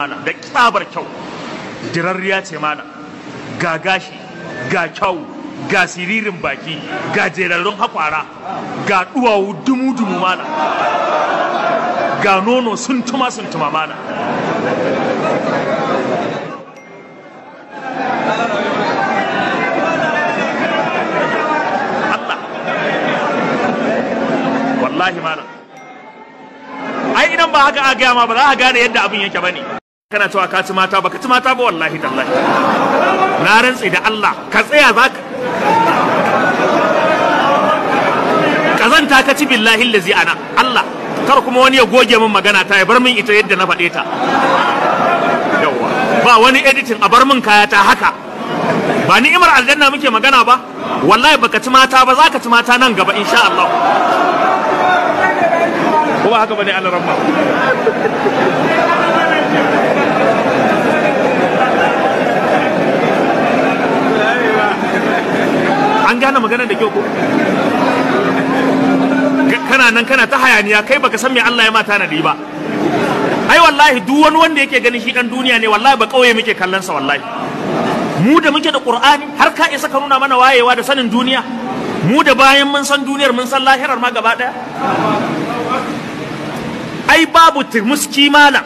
Da tsabar kyau, dirarriya ce malam, ga gashi, ga kyau, ga siririn baki, ga jerarrun hakwara, ga duwawu dumu-dumu malam, ga nono sun tuma sun tuma malam. Allah, wallahi malam, ai idan ba haka a gaya ma ba za a gane yadda abin yake bane. Kana cewa ka ci mata, baka ci mata ba, wallahi tallahi. Na rantsi da Allah, ka tsaya za ka kazanta ka ci, billahi lazi ana Allah. Kar kuma wani ya goge min magana ta, ya bar min ita yadda na faɗe ta. Yawwa, ba wani editing, a bar min kaya ta haka. Ba ni'imar aljanna muke magana ba? Wallahi baka ci mata ba, za ka ci mata nan gaba insha Allah. Ko ba haka bane, Allah ramma? An gane maganar da kyau ko? Kana nan kana ta hayaniya, kai baka san me Allah ya ma tanadi ba. Ai wallahi duk wani wanda yake ganin shi dan duniya ne, wallahi ba kauye muke kallon sa. Wallahi mu da muke da Qur'ani, har ka isa ka nuna mana wayewa da sanin duniya? Mu da bayan mun san duniyar, mun san lahirar ma gaba daya. Ai babu turmuski malam.